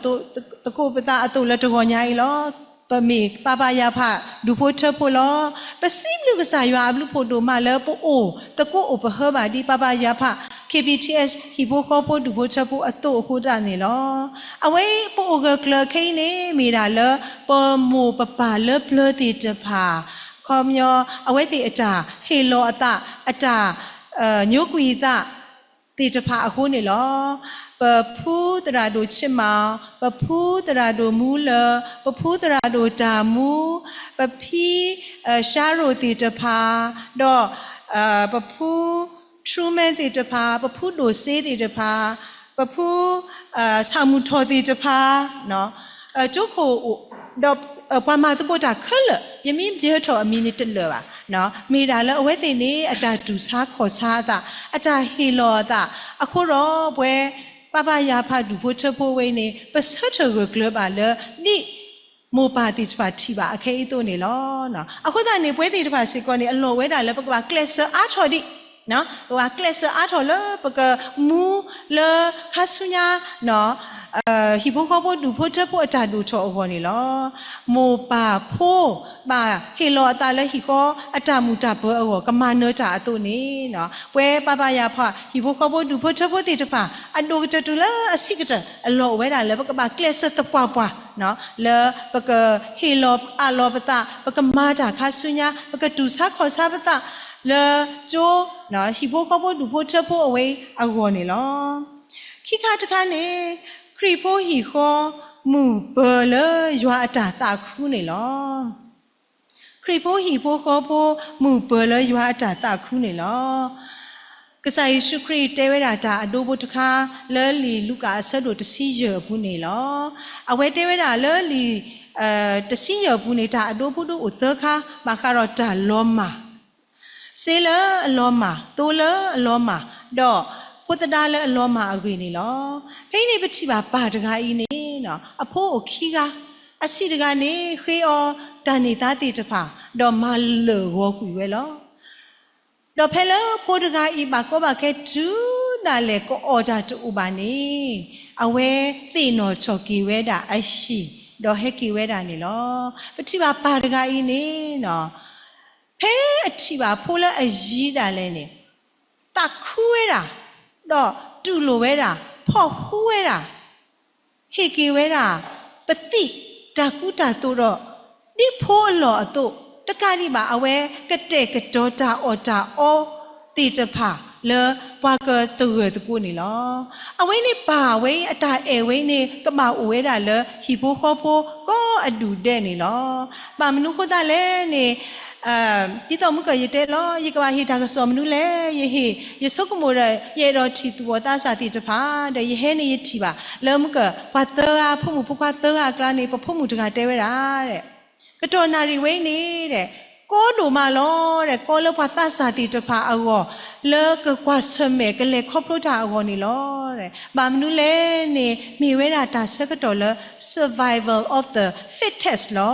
သကိးပသးအသိးလၢတဂီၤညါအံၤလီၤ. ပမ့ၢ်ပၢ်ပၢ်ယၢ်ဖးဒူၣ်ဖိထၢဖိလီၤ. ပစံးဘျုးကစၢ်ယွၤအဘျုးဖးဒိၣ်မးလၢပအိၣ်သကိးအိၣ်ပဟၢဘၣ်ဒ်ပၢ်ပၢ်ယၢ်ဖး K B T S ဟံၣ်ဖိဃီဖိဒူၣ်ဖိထၢဖိအသိးအဃိသတးန့ၣ်လီၤ. အဝဲပအိၣ်ဂၢၢ်ကျၢၤခဲအံၤန့ၣ် မ့ၢ်ဒၣ်လၢပမိၢ်ပပၢ်လၢပျၢၤသ့ၣ်တဖၣ် ခီပညီ အဝဲသ့ၣ်အတၢ်ဟ့ၣ်လီၤအသး, အတၢ်ညိကွံာ်အသးသ့ၣ်တဖၣ်အဃိန့ၣ်လီၤ. ပဖုသရၣ်ဒိၣ်ဆ့မၤ, ပဖုသရၣ်ဒိၣ်မူလၢ, ပဖုသရၣ်ဒိၣ်တၢ်မူ, ပဖံ ရှါရိၣ်သ့ၣ်တဖၣ်, ဒီး ပဖု ထရူမဲသ့ၣ်တဖၣ်, ပဖုဒိၣ်စ့သ့ၣ်တဖၣ်, ပဖု ဆၣ်မုၢ်ထီၣ်သ့ၣ်တဖၣ်, ကၠိခိၣ်အိၣ်, ဒီးပှၤမၤသကိးတၢ်ခဲလၢာ် ယမ့ၢ်ယဲထီၣ်အမံၤန့ၣ်တလၢာ်ဘၣ်, မ့ၢ်ဒၣ်လၢအဝဲသ့ၣ်န့ၣ် အတၢ်တူၢ်ဆါခီၣ်ဆါအသး, အတၢ်ဟ့ၣ်လီၤအသး, အဃိဒီးပဝဲ ပၢ်ပၢ်ယၢ်ဖးဒူၣ်ဖိထၢဖိဝဲအံၤန့ၣ် ပဆၢထၢၣ်ဂၢၢ်ကျၢၤဘၣ်လၢ ဒ် မိၢ်ပၢ်သ့ၣ်တဖၣ်ထံၣ်ဘၣ်အခဲအံၤအသိးန့ၣ်လီၤ. အဃိသတးန့ၣ် ပဝဲသ့ၣ်တဖၣ်စ့ၢ်ကီးန့ၣ် အလီၢ်ဝဲဒၣ်လၢပကဘၣ်ကျဲးစၢးအါထီၣ်ဒံး, ပကဘၣ်ကျဲးစၢးအါထီၣ်လၢပကမူလၢခါဆူညါ ဟံၣ်ဖိဃီဖိဒူၣ်ဖိထၢဖိအတၢ်ဒိၣ်ထီၣ်အဂီၢ်န့ၣ်လီၤ. မိၢ်ပၢ်ဖိ ဘၣ်ဟ့ၣ်လီၤအသးလၢဟံၣ်ဃီအတၢ်မုာ်တၢ်ပၢၤအဂီၢ် ကမၤနၢၤတၢ်အသိးန့ၣ်, ပဝဲပၢ်ပၢ်ယၢ်ဖး ဟံၣ်ဖိဃီဖိဒူၣ်ဖိထၢဖိသ့ၣ်တဖၣ် အဒိၣ်ကတၢၢ်တုၤလၢအဆံးကတၢၢ် အလီၢ်အိၣ်ဝဲဒၣ်လၢပကဘၣ်ကျဲးစၢးသပှၢ်ပှၢ် လၢပကဟ့ၣ်လီၤအးလီၤပသး, ပကမၤတၢ်ခါဆူညါ, ပကတူၢ်ဆါခီၣ်ဆါပသး လၢကၠိ ဟံၣ်ဖိဃီဖိဒူၣ်ဖိထၢဖိအဝဲအဂီၢ်န့ၣ်လီၤ. ခံခါတခါန့ၣ် ခရံာ်ဖိဟံၣ်ဃီမုၢ်ပၢၤလၢယွၤအတၢ်သးခုန့ၣ်လီၤ. ခရံာ်ဖိဟံၣ်ဖိဃီဖိ မုၢ်ပၢၤလၢယွၤအတၢ်သးခုန့ၣ်လီၤ. ကစၢ်ယ့ၣ်ၡူးခရံာ်တဲဝဲဒၣ်တၢ်အဒိဖိတခါ လၢလံာ်လူၤကၣ်အဆၢဒိၣ်တဆံယဲၢ်အပူၤန့ၣ်လီၤ. အဝဲတဲဝဲဒၣ်လၢလံာ် တဆံယဲၢ်အပူၤန့ၣ် တၢ်အဒိဖိဒိၣ်အိၣ်သၢခါ ဘၣ်ဃးဒီးတၢ်လီၤမၢ် စ့လၢအလီၤမၢ်, သိလၢအလီၤမၢ်, ဒီးဖိသဒါလၢအလီၤမၢ်အဂ့ၢ်န့ၣ်လီၤ. ဖဲအံၤန့ၣ် ပထံၣ်ဘၣ်ပၢ်တဂၤအံၤန့ၣ် အဖိအိၣ်ခံဂၤ, အဆံးတဂၤန့ၣ် ဃ့အီၤတၢ်န့ၢ်သါသ့ၣ်တဖၣ်, ဒီးမၤလၢာ်ဂီၤကွံာ်ဝဲလီၤ. ဒီးဖဲလၢဖိတဂၤအံၤ ဘၣ်ကီဘၣ်ခဲတုၤဒၣ်လဲာ် ကအီၣ်တၢ်တအိၣ်ဘၣ်န့ၣ်, အဝဲသ့ၣ်နီၣ်ထီၣ်က့ၤဝဲဒၣ်အဟံၣ်, ဒီးဟဲက့ၤဝဲဒၣ်န့ၣ်လီၤ. ပထံၣ်ဘၣ်ပၢ်တဂၤအံၤန့ၣ် ဖဲအထံၣ်ဘၣ်ဖိလၢအယံၤဒၣ်လဲာ်န့ၣ်, သးခုဝဲဒၣ်, ဒီးတူၢ်လိာ်ဝဲဒၣ်, ဖီၣ်ဃူဝဲဒၣ်, ဟ့ၣ်က့ၤဝဲဒၣ် ပသံၣ်တၢ်ကူတၢ်သိးဒီး ဒ်ဖိအလီၢ်အသိး, တကးဒံးဘၣ် အဝဲကတဲာ်ကတီၤတၢ်အီၣ်တၢ်အီသ့ၣ်တဖၣ်လၢပှၤကသဂၢၢ်သကိးန့ၣ်လီၤ. အဝဲန့ၣ်ပၢ်ဝဲအံၤ အတၢ်အဲၣ်ဝဲန့ၣ် ကဘၣ်အိၣ်ဝဲဒၣ်လၢဟံၣ်ဖိဃီဖိကိးအဒူၣ်ဒဲးန့ၣ်လီၤ. ဘၣ်မနုၤအဃိသတးလဲၣ်န့ၣ် ဒ်သိးမုၢ်ကၢၢ်ယတဲလီၤ, ယကဘၣ်ဟ့ၣ်တၢ်ကစီၣ်မနုၤလဲၣ်, ယဟ့ၣ်, ယဆိကမိၣ်ဒီး ယအဲၣ်ဒိးထံၣ်သူၣ်ဘီၣ်သးစၢ်သ့ၣ်တဖၣ်, ဒီးယဟဲန့ၣ်ယထံၣ်ဘၣ် လၢမုၢ်ကၢၢ် ပှၤသၢဂၤ ဖိမုၣ်ဖိခွါသၢဂၤအကျါန့ၣ် ပဖိမုၣ်တဂၤတဲဝဲဒၣ်, ကတီၢ်နၣ်ရံၣ်ဝဲအံၤန့ၣ် ကိးဒိၣ်မးလီၤဒီး ကိးလၢပှၤသးစၢ်သ့ၣ်တဖၣ်အဂီၢ် လၢကကွၢ်ဆၢၣ်မဲာ်ကလဲၤခီဖျိတၢ်အဂီၢ်န့ၣ်လီၤ. ဘၣ်မနုၤလဲၣ်န့ၣ် မ့ၢ်ဝဲဒၣ်တၢ်ဆၢကတီၢ်လၢ survival of the fittest လီ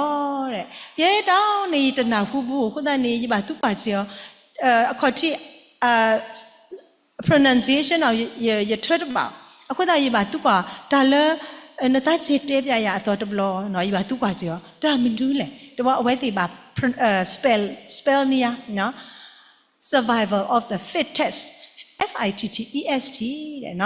ၤ. ယဲဒၣ်န့ၣ် ယတနၢ်ဟူဘူးအဃိသတးန့ၣ် ယဘၣ်သံကွၢ်စ့ၢ်ကီး အခီၣ်ထံး pronunciation ယထွဲတဘၣ်အဃိသတး ယဘၣ်သံကွၢ်တၢ်လၢ နသးက့ၤတဲပျးယၤအသီတဘျီ, ယဘၣ်သံကွၢ်စ့ၢ်ကီး တၢ်မနုၤလဲၣ်, တဘျီအဝဲသ့ၣ်ဘၣ် spell, spell န့ၢ်ယၤ survival of the fittest, F I T T E S T ဒီး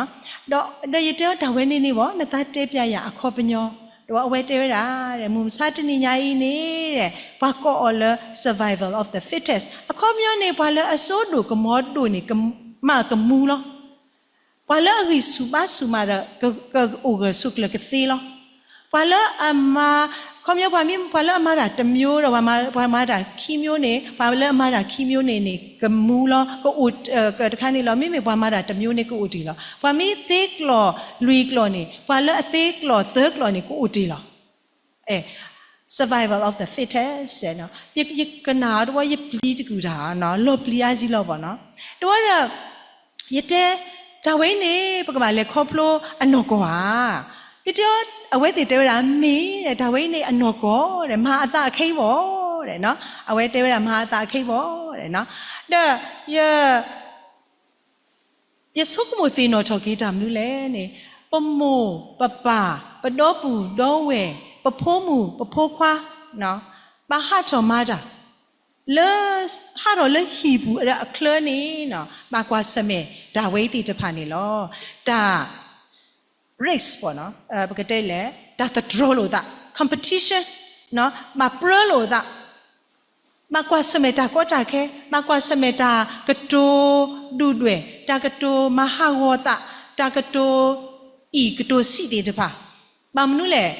ဒီးယတဲအီၤ တၢ်ဝဲန့ၣ်န့ၣ်ဘၣ် နသးတဲပျဲယၤအခီပညီ, ဒီးအဝဲတဲဝဲဒၣ် မုၢ်မဆါတနံၤညါအံၤန့ၣ် ပှၤကိးအီၤလၢ survival of the fittest အခီပညီန့ၣ် ပှၤလၢအစိဒိၣ်ကမီၤဒိၣ်န့ၣ် မၤကမူလီၤ. ပှၤလၢအဂံၢ်ဆူၣ်ဘါဆူၣ်မးဒီး ကအိၣ်ဂၢၢ်ဆိးကျၢၤကသ့လီၤ. ပှၤလၢအမၤ ခီပညီ ပှၤမ့ၢ်ပှၤလၢအမၤတၢ်တမျိုးဒီး ပှၤမၤတၢ်ခံမျိုးန့ၣ် ပှၤလၢအမၤတၢ်ခံမျိုးန့ၣ်န့ၣ် ကမူလီၤ ကအိၣ်တခါန့ၣ်လီၤ. မ့မ့ၢ်ပှၤမၤတၢ်တမျိုးန့ၣ် ကအိၣ်တ့ၢ်လီၤ. ပှၤမ့ၢ်သ့ကျီၢ်လွံၢ်ကျီၢ်န့ၣ် ပှၤလၢအသ့ကျီၢ်သၢကျီၢ်န့ၣ် ကအိၣ်တ့ၢ်လီၤ. အဲ survival of the fittest ယကနၣ်အီၤတဝီ ယပျံၤတကူၣ်တၢ် လီၤပျံၤအါကံလီၤဘၣ်နီၤ. တဝီဒီး ယတဲ တၢ်ဝဲအံၤန့ၣ် ပကဘၣ်လဲၤခီဖျိအနီၢ်ကီၢ်ဧါ. ယတဲအီၤ အဝဲသ့ၣ်တဲဝဲဒၣ် မ့ၢ် တၢ်ဝဲအံၤန့ၣ် အနီၢ်ကီၢ်ဒီး မၤအသးအခဲအံၤဘၣ်ဒီး အဝဲတဲဝဲဒၣ် မၤအသးအခဲအံၤဘၣ်ဒီး ဒီး ယဆိကမိၣ်သ့ၣ်နီၣ်ထီၣ်က့ၤတၢ်မနုၤလဲၣ်န့ၣ် ပမိၢ်ပပၢ် ပဒီပုၢ်ဒီဝဲၢ် ပဖိမုၣ် ပဖိခွါ ဘၣ်ဟးထီၣ်မၤတၢ် လၢ ဟးထီၣ်လၢဟံၣ်ပူၤအချၢန့ၣ် ဘၣ်ကွၢ်ဆၢၣ်မဲာ်တၢ်ဝဲသ့ၣ်တဖၣ်န့ၣ်လီၤ. တၢ် race ပကတဲလဲၣ် တၢ်သတြီၤလိာ်သး competition ဘၣ်ပြၢလိာ်သး ဘၣ်ကွၢ်ဆၢၣ်မဲာ်တၢ်ကီတၢ်ခဲ ဘၣ်ကွၢ်ဆၢၣ်မဲာ်တၢ်ကတိၤဒုၣ်ဒွဲၣ် တၢ်ကတိၤမၤဟးဂီၤသး တၢ်ကတိၤအံၣ်ကတိၤဆံးသ့ၣ်တဖၣ် ဘၣ်မနုၤလဲၣ်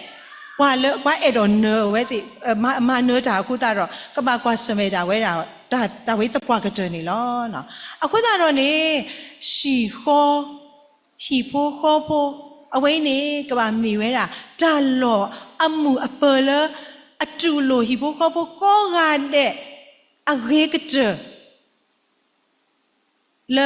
ပှၤလၢ ပှၤအဲၣ်ဒိးနၢၤအဝဲသ့ၣ် မၤနၢၤတၢ်အဃိသတးဒီး ကဘၣ်ကွၢ်ဆၢၣ်မဲာ်ဒၣ်ဝဲဒၣ် တၢ်ဝဲသပှၢ်ကတၢၢ်န့ၣ်လီၤ. အဃိသတးဒီးန့ၣ် ဟံၣ်ဃီ ဟံၣ်ဖိဃီဖိ အဝဲအံၤန့ၣ် ကဘၣ်မ့ၢ်ဝဲဒၣ် တၢ်လီၢ်အမုာ်အပၢၤလၢ အတူၢ်လိာ်ဟံၣ်ဖိဃီဖိကိးဂၤဒဲး အဂ့ၤကတၢၢ် လၢ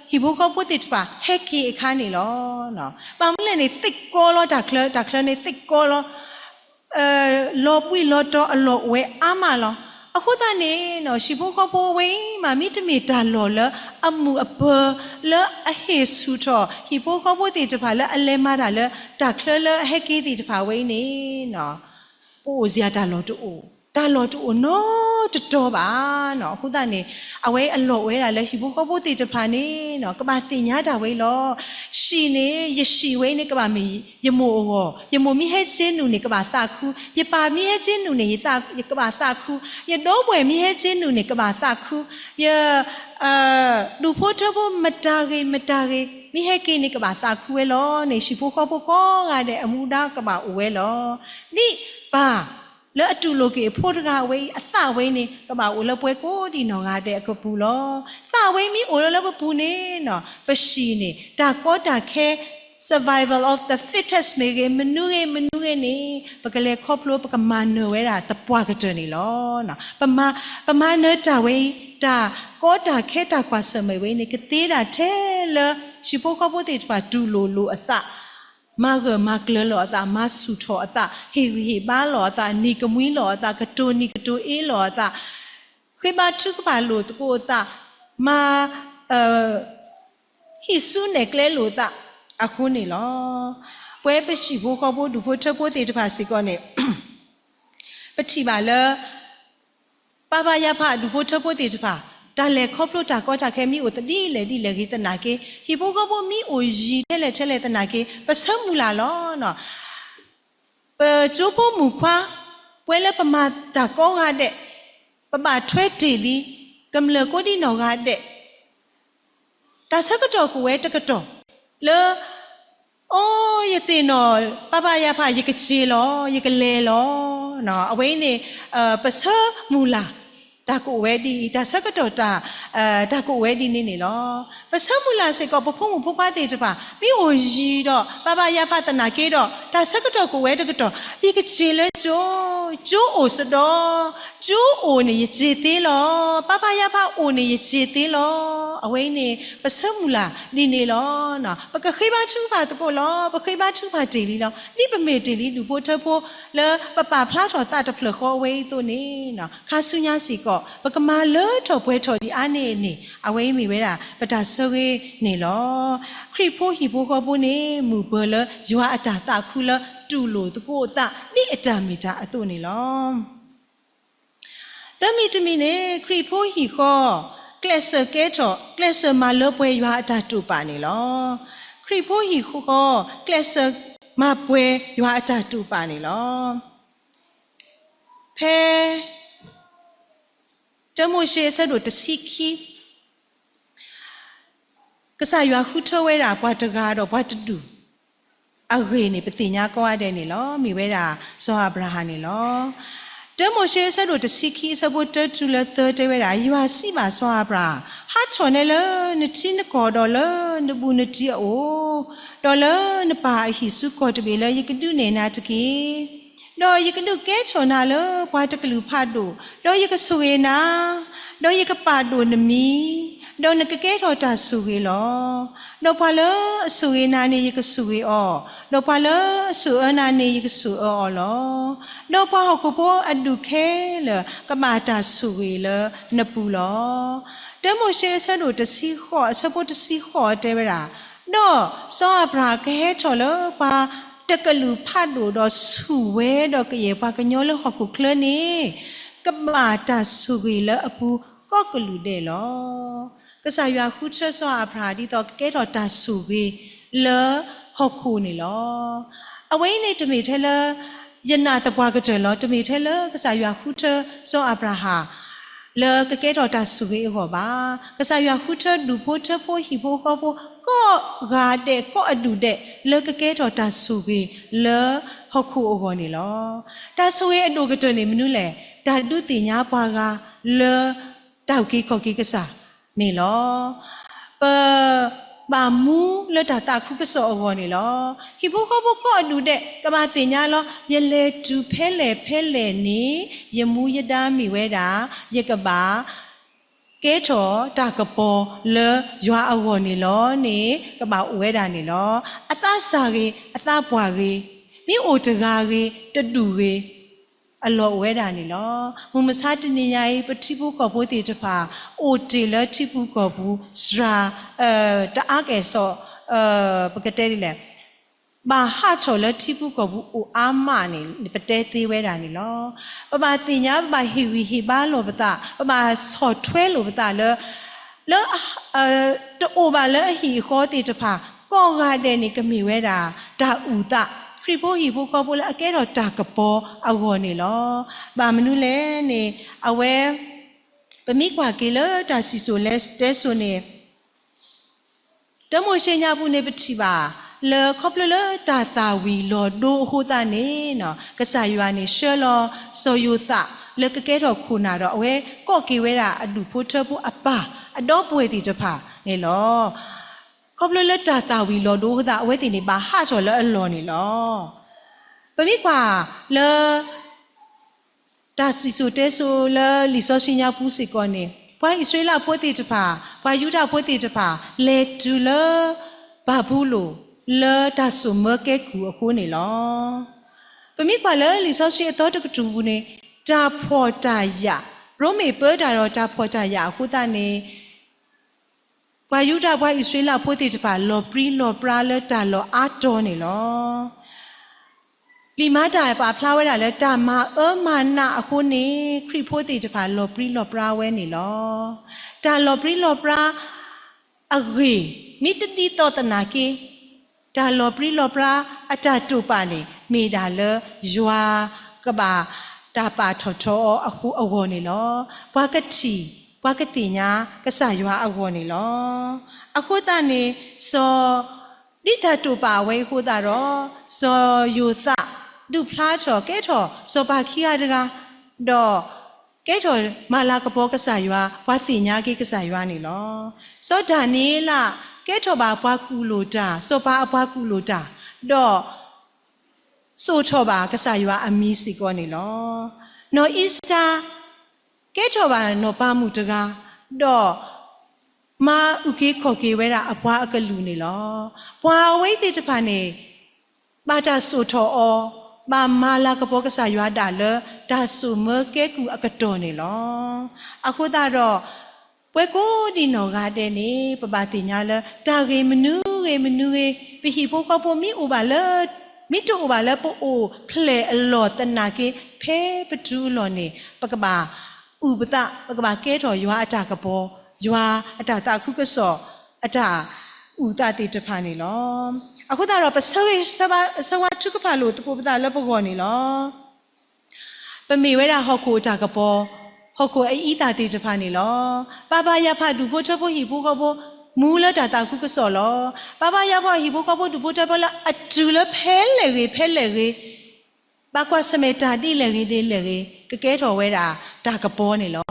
ဟံၣ်ဖိဃီဖိသ့ၣ်တဖၣ် ဟဲက့ၤအခါန့ၣ်လီၤ. ဘၣ်မနုၤလဲၣ်န့ၣ် သ့ၣ်ကီလီၤတၢ်ချၢ တၢ်ချၢန့ၣ်သ့ၣ်ကီလီၤ လီၤဘှံးလီၤတီၤအလီၢ်အိၣ်ဝဲအါမးလီၤ. အဃိသတးန့ၣ် ဟံၣ်ဖိဃီဖိဝဲအံၤမး မ့တမ့ၢ်တၢ်လီၢ်လၢအမုာ်အပၢၤ လၢအဟ့ၣ်ဆူၣ်ထီၣ် ဟံၣ်ဖိဃီဖိသ့ၣ်တဖၣ်လၢအလဲၤမၤတၢ်လၢ တၢ်ချၢလၢအဟဲက့ၤသ့ၣ်တဖၣ်ဝဲအံၤန့ၣ် ပအိၣ်စ့ၢ်တၢ်လီၢ်တအိၣ်, တၢ်လီၢ်တအိၣ်နီတတီၤဘၣ်နီၤ. အဃိသတးန့ၣ် အဝဲအလီၢ်အိၣ်ဝဲဒၣ်လၢဟံၣ်ဖိဃီဖိသ့ၣ်တဖၣ်န့ၣ်နီၤ ကဘၣ်သ့ၣ်ညါတၢ်ဝဲအံၤလီၤ. ဟံၣ်န့ၣ် ယဟံၣ်ဝဲန့ၣ် ကဘၣ်မ့ၢ်ယမိၢ်အဂီၢ်, ယမိၢ်မ့ၢ်ဟဲက့ၤနုာ်န့ၣ် ကဘၣ်သးခု, ယပၢ်မ့ၢ်ဟဲက့ၤနုာ်န့ၣ် ယသး, ယကဘၣ်သးခု, ယဒီပုၢ်ဝဲၢ်မ့ၢ်ဟဲက့ၤနုာ်န့ၣ် ကဘၣ်သးခု, ယ ဒူၣ်ဖိထၢဖိမတၤဂ့ၤမတၤဂ့ၤ မ့ၢ်ဟဲက့ၤန့ၣ် ကဘၣ်သးခုဝဲလီၤန့ၣ် ဟံၣ်ဖိဃီဖိကိးဂၤဒဲးအမူဒါကဘၣ်အိၣ်ဝဲလီၤ. ဒ်ပၢ်လၢအတူၢ်လိာ်က့ၤအဖိတဂၤဝဲအံၤ အသးဝဲန့ၣ် ကဘၣ်အိၣ်လၢပှၤကိးဒံးနီၢ်ဂၤဒဲးအကပူၤလီၤ. သးဝဲမ့ၢ်အိၣ်လၢလၢပပူၤန့ၣ်နီၤ ပဟံၣ်န့ၣ် တၢ်ကီတၢ်ခဲ survival of the fittest မ့ၢ်ဂ့ၤ မနုၤဂ့ၤမနုၤဂ့ၤန့ၣ် ပကလဲၤခီဖျိ ပကမၤနၢၤဝဲဒၣ်သပှၢ်ကတၢၢ်န့ၣ်လီၤ. ပမၤနၢၤတၢ်ဝဲအံၤ တၢ်ကီတၢ်ခဲတၢ်ကွၢ်ဆၢၣ်မဲာ်ဝဲအံၤန့ၣ် ကသ့ဒၣ်ထဲလၢ ဟံၣ်ဖိဃီဖိသ့ၣ်တဖၣ်တူၢ်လိာ်လိာ်အသး, မၤဂၢၢ်မၤကျၢၤလိာ်အသး, မၤဆူၣ်ထီၣ်အသး, ဟ့ၣ်ဂံၢ်ဟ့ၣ်ဘါလိာ်အသး, နံၤကမှံလိာ်အသး, ကတိၤနံၤကတိၤအ့လိာ်အသး, ဃ့ဘါထုကဖၣ်လိာ်သကိးအသး, မၤ ဟံးစုနဲၣ်ကျဲလိာ်သးအဃိန့ၣ်လီၤ. ပဝဲပဟံၣ်ဖိဃီဖိဒူၣ်ဖိထၢဖိသ့ၣ်တဖၣ်စ့ၢ်ကီးန့ၣ် ပထံၣ်ဘၣ်လၢ ပၢ်ပၢ်ယၢ်ဖးဒူၣ်ဖိထၢဖိသ့ၣ်တဖၣ် တၢ်လဲၤခီဖျိတၢ်ကီတၢ်ခဲမ့ၢ်အိၣ်သဒ်လဲၣ်ဒ်လဲၣ်ဂ့ၤသနာ်က့ ဟံၣ်ဖိဃီဖိမ့ၢ်အိၣ်ယံၤထဲလဲၣ်ထဲလဲၣ်သနာ်က့ ပဆၢမုၢ်လၢ်လီၤ. ပကၠိဖိမုၣ်ခွါ ပဝဲလၢပမၤတၢ်ကိးဂၤဒဲး ပဘၣ်ထွဲတ့ၢ်လံ ကမျၢၢ်ကိးဒံးနီၢ်ဂၤဒဲး တၢ်ဆၢကတီၢ်ကအိၣ်ဝဲတကတီၢ် လၢ အိ ယသ့ၣ်နီၣ် ပၢ်ပၢ်ယၢ်ဖး ယကစ့လီၤ ယကလဲၤလီၤ. အဝဲအံၤန့ၣ် ပဆၢမုၢ်လၢ် တၢ်ကအိၣ်ဝဲဒ်အံၤ တၢ်ဆၢကတီၢ် တၢ်ကအိၣ်ဝဲဒ်န့ၣ်န့ၣ်လီၤ. ပဆၢမုၢ်လၢ်စ့ၢ်ကီး ပဖိမုၣ်ဖိခွါသ့ၣ်တဖၣ် မ့ၢ်အိၣ်ယံၤဒီး ပၢ်ပၢ်ယၢ်ဖးသနာ်က့ဒီး တၢ်ဆၢကတီၢ်ကအိၣ်ဝဲတကတီၢ် ယကစ့လၢကၠိ, ကၠိအိၣ်စ့ၢ်ကီး, ကၠိအိၣ်န့ၣ် ယစ့သ့လီၤ. ပၢ်ပၢ်ယၢ်ဖးအိၣ်န့ၣ် ယစ့သ့လီၤ. အဝဲအံၤန့ၣ် ပဆၢမုၢ်လၢ်ဒ်န့ၣ်လီၤ. ပကဃ့ဘါထုကဖၣ်သကိးလီၤ. ပဃ့ဘါထုကဖၣ်တ့ၢ်လံလီၤ. ဒ်ပမ့ၢ်တ့ၢ်လံဒူၣ်ဖိထၢဖိ လၢပပာ်ဖျါထီၣ်သးတဖျၢၣ်ဃီအဝဲအံၤအသိးန့ၣ် ခါဆူညါစ့ၢ်ကီး ပကမၤလၢထီၣ်ပှဲၤထီၣ်ဒံးအါန့ၢ်န့ၣ် အဝဲအံၤမ့ၢ်ဝဲဒၣ် ပတၢ်ဆၢဂ့ၤန့ၣ်လီၤ. ခရံာ်ဖိဟံၣ်ဖိဃီဖိန့ၣ် မုၢ်ပၢၤလၢယွၤအတၢ်သးခုလၢတူၢ်လိာ်သကိးအသး ဒ်အတၢ်မ့ၢ်တၢ်အသိးန့ၣ်လီၤ. သၢမံၤတမံၤန့ၣ် ခရံာ်ဖိဟံၣ်ဃီ ကျဲးစၢးကဲထီၣ် ကျဲးစၢးမၤလၢပှဲၤယွၤအတၢ်တိာ်ပာ်န့ၣ်လီၤ. ခရံာ်ဖိဟံၣ်ဃီ ကျဲးစၢးမၤပှဲၤယွၤအတၢ်တိာ်ပာ်န့ၣ်လီၤ. ဖဲ တၢမိၤၡ့အဆၢဒိၣ်တဆံခံ ကစၢ်ယွၤဃုထၢဝဲဒၣ်ပှၤတဂၤဒီးပှၤတဒူၣ်အဂ့ၢ်န့ၣ် ပသ့ၣ်ညါကိးဂၤဒဲးန့ၣ်လီၤ. မ့ၢ်ဝဲဒၣ်စီၤအၤဘြၤဟၣ်န့ၣ်လီၤ. တၢမိၤၡ့အဆၢဒိၣ်တဆံခံအဆၢဖိတၢတုၤလၢသၢတဲဝဲဒၣ်, ယွၤစံးဘၣ်စီၤအၤဘြၤဟၣ်, ဟးထီၣ်နဲလၢနထံနကီၢ်ဒီးလၢနဘူးနတံအအိၣ်, ဒီးလၢနပၢ်အဟံၣ်ဆူကီၢ်တဘ့ၣ်လၢယကဒုးနဲၣ်နၤတက့ၢ်. ဒီးယကဒုးကဲထီၣ်နၤလၢပှၤတကလုာ်ဖးဒိၣ်, ဒီးယကဆိၣ်ဂ့ၤနၤ, ဒီးယကပာ်ဒိၣ်နမံၤ, ဒီးနကကဲထီၣ်တၢ်ဆိၣ်ဂ့ၤလီၤ. ဒီးပှၤလၢအဆိၣ်ဂ့ၤနၤန့ၣ် ယကဆိၣ်ဂ့ၤအီၤ, ဒီးပှၤလၢအဆိၣ်အၢနၤန့ၣ် ယကဆိၣ်အၢအီၤလီၤ. ဒီးပှၤဟီၣ်ခိၣ်ဖိအဒူၣ်ခဲလၢာ် ကဘၣ်တၢ်ဆိၣ်ဂ့ၤလၢနပူၤလီၤ. တၢမိၤၡ့အဆၢဒိၣ်တဆံဃိး အဆၢဖိတဆံဃိးတဲဝဲဒၣ်, ဒီးစီၤအၤဘြၤဟၣ်ကဟဲထီၣ်လၢပှၤတကလုာ်ဖးဒိၣ် ဒီးဆူၣ်ဝဲဒီးကယဲၢ်ပှၤကညီလၢဟီၣ်ခိၣ်ချၢန့ၣ် ကဘၣ်တၢ်ဆိၣ်ဂ့ၤလၢအပူၤကိးကလုာ်ဒဲးလီၤ. ကစၢ်ယွၤဃုထၢစီၤအၤဘြၤဟၣ် ဒ်သိးကကဲထီၣ်တၢ်ဆိၣ်ဂ့ၤလၢဟီၣ်ခိၣ်န့ၣ်လီၤ. အဝဲအံၤန့ၣ် တမ့ၢ်ထဲလၢ ယနာ်သပှၢ်ကတၢၢ်လီၤ. တမ့ၢ်ထဲလၢကစၢ်ယွၤဃုထၢစီၤအၤဘြၤဟၣ် လၢကကဲထီၣ်တၢ်ဆိၣ်ဂ့ၤအဂီၢ်ဘၣ်. ကစၢ်ယွၤဃုထၢဒူၣ်ဖိထၢဖိဟံၣ်ဖိဃီဖိ ကိးဂၤဒဲးကိးအဒူၣ်ဒဲး လၢကကဲထီၣ်တၢ်ဆိၣ်ဂ့ၤလၢဟီၣ်ခိၣ်အဂီၢ်န့ၣ်လီၤ. တၢ်ဆိၣ်ဂ့ၤအဒိၣ်ကတၢၢ်န့ၣ်မနုၤလဲၣ်. တၢ်ဒုးသ့ၣ်ညါပှၤဂၤလၢတၢ်အုၣ်က့ၤခီၣ်က့ၤကစၢ်န့ၣ်လီၤ. ပဘၣ်မူလၢတၢ်သးခုကစီၣ်အဂီၢ်န့ၣ်လီၤ. ဟံၣ်ဖိဃီဖိကိးအဒူၣ်ဒဲး ကဘၣ်သ့ၣ်ညါလီၤ. ယလဲၤတုၤဖဲလဲၣ်ဖဲလဲၣ်န့ၣ် ယမူယဒါမ့ၢ်ဝဲဒၣ် ယကဘၣ် ကဲထီၣ်တၢ်ကပီၤလၢယွၤအဂီၢ်န့ၣ်လီၤန့ၣ် ကဘၣ်အိၣ်ဝဲဒၣ်န့ၣ်လီၤ. အသးစၢ်ဂ့ၤ အသးပှၢ်ဂ့ၤ, မ့ၢ်အိၣ်တဂၤဂ့ၤ တဒူၣ်ဂ့ၤ အလီၢ်အိၣ်ဝဲဒၣ်န့ၣ်လီၤ. မုၢ်မဆါတနံၤညါအံၤ ပထံဖိကီၢ်ဖိသ့ၣ်တဖၣ် အိၣ်တ့ၢ်လၢထံပူၤကီၢ်ပူၤ စှၤ တအါကဲၣ်ဆိး ပကတဲဒ်လဲၣ် ဘၣ်ဟးထီၣ်လၢထံပူၤကီၢ်ပူၤအိၣ်အါမးန့ၣ် ပတဲသ့ဝဲဒၣ်န့ၣ်လီၤ. ပဘၣ်သ့ၣ်ညါ ပဘၣ်ဟ့ၣ်ဂံၢ်ဟ့ၣ်ဘါလိာ်ပသး, ပဘၣ်ဆီၣ်ထွဲလိာ်ပသးလၢ လၢ တအိၣ်ဘၣ်လၢအဟံၣ်အဃီသ့ၣ်တဖၣ် ကိးဂၤဒဲးန့ၣ် ကမ့ၢ်ဝဲဒၣ်တၢ်အုၣ်သး ခရံာ်ဖိဟံၣ်ဖိဃီဖိလၢအကဲထီၣ်တၢ်ကပီၤအဂီၢ်န့ၣ်လီၤ. ဘၣ်မနုၤလဲၣ်န့ၣ် အဝဲ ပမ့ၢ်ကွၢ်က့ၤလၢတၢ်စံၣ်စိၤတဲစိၤန့ၣ် တၢမိၤၡ့ညါပူၤန့ၣ် ပထံၣ်ဘၣ် လၢခီဖျိလၢတၢ်သၣ်ဝံၤလီၤဒိအဃိသတးန့ၣ် ကစၢ်ယွၤန့ၣ် ဆှၢလီၤစီၤယိၤသးလၢကကဲထီၣ်ခိၣ်နၢ်ဒီး အဝဲကိးက့ၤဝဲဒၣ်အဒူၣ်ဖိထၢဖိအပၢ်အဒီပုၢ်ဝဲၢ်သ့ၣ်တဖၣ်န့ၣ်လီၤ. ခီဖျိလၢတၢ်သၣ်ဝံၤလီၤဒိအဃိသတး အဝဲသ့ၣ်န့ၣ် ဘၣ်ဟးထီၣ်လၢအလီၢ်န့ၣ်လီၤ. ပမ့ၢ်ကွၢ်လၢ တၢ်စံၣ်စိၤတဲစိၤလၢလံာ်စီဆှံညါပူၤစ့ၢ်ကီးန့ၣ် ပှၤအံၣ်စရ့လးဖိသ့ၣ်တဖၣ် ပှၤယူဒၤဖိသ့ၣ်တဖၣ် လဲၤတုၤလၢ ဘၤဘူလိၣ် လၢတၢ်စိာ်မၢကဲကုၢ်အဃိန့ၣ်လီၤ. ပမ့ၢ်ကွၢ်လၢလံာ်စီဆှံအသီတကတြူၢ်ပူၤန့ၣ် တၢ်ဖှီၣ်တၢ်ယာ် ရိမ့ၤပၢတၢ်ဒီးတၢ်ဖှီၣ်တၢ်ယာ်အဃိသတးန့ၣ် ပှၤယူဒၤပှၤအံၣ်စရ့လးဖိသ့ၣ်တဖၣ် လီၤပြံလီၤပြါလၢတၢ်လီၢ်အါတီၤန့ၣ်လီၤ. လံာ်မၤတၢ်ပာ်ဖျါဝဲဒၣ်လၢ တၢ်မၤအၢမၤနးအဃိန့ၣ် ခရံာ်ဖိသ့ၣ်တဖၣ် လီၤပြံလီၤပြါဝဲန့ၣ်လီၤ. တၢ်လီၤပြံလီၤပြါအဂ့ၢ် မ့ၢ်တဒ်သိးသနာ်က့ တၢ်လီၤပြံလီၤပြါအတၢ်တိာ်ပာ်န့ၣ် မ့ၢ်ဒၣ်လၢယွၤကဘၣ်တၢ်ပာ်ထီၣ်ထီအီၤအဃိအဂီၢ်န့ၣ်လီၤ. ပှၤကထံၣ် ပှၤကသ့ၣ်ညါကစၢ်ယွၤအဂီၢ်န့ၣ်လီၤ. အဃိသတးန့ၣ် စီၤ ဒ်တၢ်တိာ်ပာ်အဝဲအံၤအဃိသတးဒီး စီၤယိၤသး ဒုးဖျါထီၣ်ကဲထီၣ်စီၤပၤခံဂၤတဂၤ ဒီးကဲထီၣ်မၤလၤကပီၤကစၢ်ယွၤ ပှၤသ့ၣ်ညါက့ၤကစၢ်ယွၤန့ၣ်လီၤ. စီၤဒၤနံးယ့လး ကဲထီၣ်ဘၣ်ပှၤကူၣ်လိာ်တၢ် စီၤပၤအပှၤကူၣ်လိာ်တၢ် ဒီး စိာ်ထီၣ်ဘၣ်ကစၢ်ယွၤအမံၤစ့ၢ်ကီးန့ၣ်လီၤ. နီၢ်အ့စတၢၤ ကဲထီၣ်ဘၣ်နီၢ်ပၤမုၣ်တဂၤ ဒီး မၤအုၣ်က့ၤခီၣ်က့ၤဝဲဒၣ်အပှၤအကလုာ်န့ၣ်လီၤ. ပှၤအဝဲသ့ၣ်တဖၣ်န့ၣ် ဘၣ်တၢ်စိာ်ထီၣ်အီၤ ဘၣ်မၤလၤကပီၤကစၢ်ယွၤဒၣ်လၢ တၢ်စိာ်မၢကဲကုၢ်အကတီၢ်န့ၣ်လီၤ. အဃိသတးဒီး ပဝဲကိးဒံးနီၢ်ဂၤဒဲးန့ၣ် ပဘၣ်သ့ၣ်ညါလၢ တၢ်ဂ့ၢ်မနုၤဂ့ၤမနုၤဂ့ၤ ပဟံၣ်ဖိဃီဖိမ့ၢ်အိၣ်ဘၣ်လၢ မ့ၢ်တအိၣ်ဘၣ်လၢပအိၣ်ဖျဲၣ်အလီၢ်သနာ်က့ ဖဲပတုၤအလီၢ်န့ၣ် ပကဘၣ်အုၣ်ပသး ပကဘၣ်ကဲထီၣ်ယွၤအတၢ်ကပီၤ ယွၤအတၢ်သးခုကစီၣ် အတၢ်အုၣ်သးသ့ၣ်တဖၣ်န့ၣ်လီၤ. အဃိသတးဒီး ပဆၢဂ့ၤဆၢဝါထုကဖၣ်လိာ်သကိးပသးလၢပဂီၢ်န့ၣ်လီၤ. ပမ့ၢ်ဝဲဒၣ်ဟီၣ်ခိၣ်အတၢ်ကပီၤ, ဟီၣ်ခိၣ်အအံသၣ်သ့ၣ်တဖၣ်န့ၣ်လီၤ. ပၢ်ပၢ်ယၢ်ဖးဒူၣ်ဖိထၢဖိဟံၣ်ဖိဃီဖိ မူလၢတၢ်သးခုကစီၣ်လီၤ. ပၢ်ပၢ်ယၢ်ဖးဟံၣ်ဖိဃီဖိဒူၣ်ဖိထၢဖိလၢအတုၤလၢဖဲလဲၣ်ဂ့ၤဖဲလဲၣ်ဂ့ၤ, ဘၣ်ကွၢ်ဆၢၣ်မဲာ်တၢ်ဒ်လဲၣ်ဂ့ၤဒ်လဲၣ်ဂ့ၤ, ကကဲထီၣ်ဝဲဒၣ်တၢ်ကပီၤန့ၣ်လီၤ.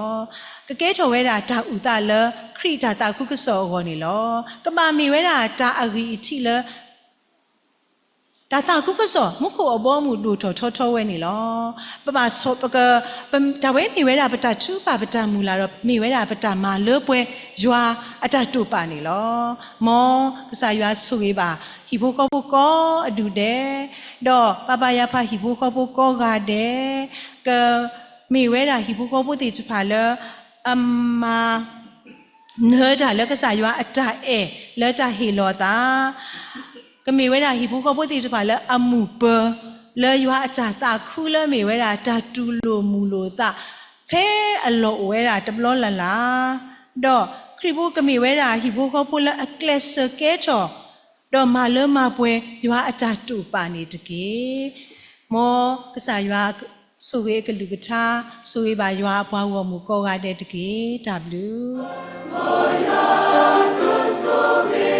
ကကဲထီၣ်ဝဲဒၣ်တၢ်အုၣ်သးလၢခရံာ်တၢ်သးခုကစီၣ်အဂီၢ်န့ၣ်လီၤ. ကဘၣ်မ့ၢ်ဝဲဒၣ်တၢ်အဂံၢ်အထံးလၢ တၢ်သးခုကစီၣ် မူခိၣ်အဘီအမုၢ်ဒိၣ်ထီၣ်ထီထီဝဲန့ၣ်လီၤ. ပဘၣ်ဆိၣ်, ပက, တၢ်ဝဲမ့ၢ်ဝဲဒၣ်ပတၢ်ထုကဖၣ်ပတၢ်မုၢ်လၢ်ဒီး မ့ၢ်ဝဲဒၣ်ပတၢ်မၤလၢပှဲၤယွၤအတၢ်တိာ်ပာ်န့ၣ်လီၤ. မ်ကစၢ်ယွၤဆိၣ်ဂ့ၤဘၣ် ဟံၣ်ဖိဃီဖိကိးအဒူၣ်ဒဲး, ဒီးပၢ်ပၢ်ယၢ်ဖးဟံၣ်ဖိဃီဖိကိးဂၤဒဲး, ကမ့ၢ်ဝဲဒၣ်ဟံၣ်ဖိဃီဖိသ့ၣ်တဖၣ်လၢ အမၤ နၢၤတၢ်လၢကစၢ်ယွၤအတၢ်အဲၣ်လၢတၢ်ဟ့ၣ်လီၤအသး, ကမ့ၢ်ဝဲဒၣ်ဟံၣ်ဖိဃီဖိသ့ၣ်တဖၣ်လၢအမူပၢၤ လၢယွၤအတၢ်သးခုလၢမ့ၢ်ဝဲဒၣ်တၢ်တူၢ်လိာ်မုာ်လိာ်သး ဖဲအလီၢ်အိၣ်ဝဲဒၣ်တဘျီလၢ်လၢ်, ဒီးခရံာ်ဖိကမ့ၢ်ဝဲဒၣ်ဟံၣ်ဖိဃီဖိလၢအကျဲးစၢးကဲထီၣ် ဒီးမၤလၢမၤပှဲၤယွၤအတၢ်တိာ်ပာ်န့ၣ်တက့ၢ်. မ်ကစၢ်ယွၤဆိၣ်ဂ့ၤအကလုၢ်ကထါ, ဆိၣ်ဂ့ၤဘၣ်ယွၤအပှၤဂီၢ်မုၢ်ကိးဂၤဒဲးတက့ၢ်. တၢ်ဘျုး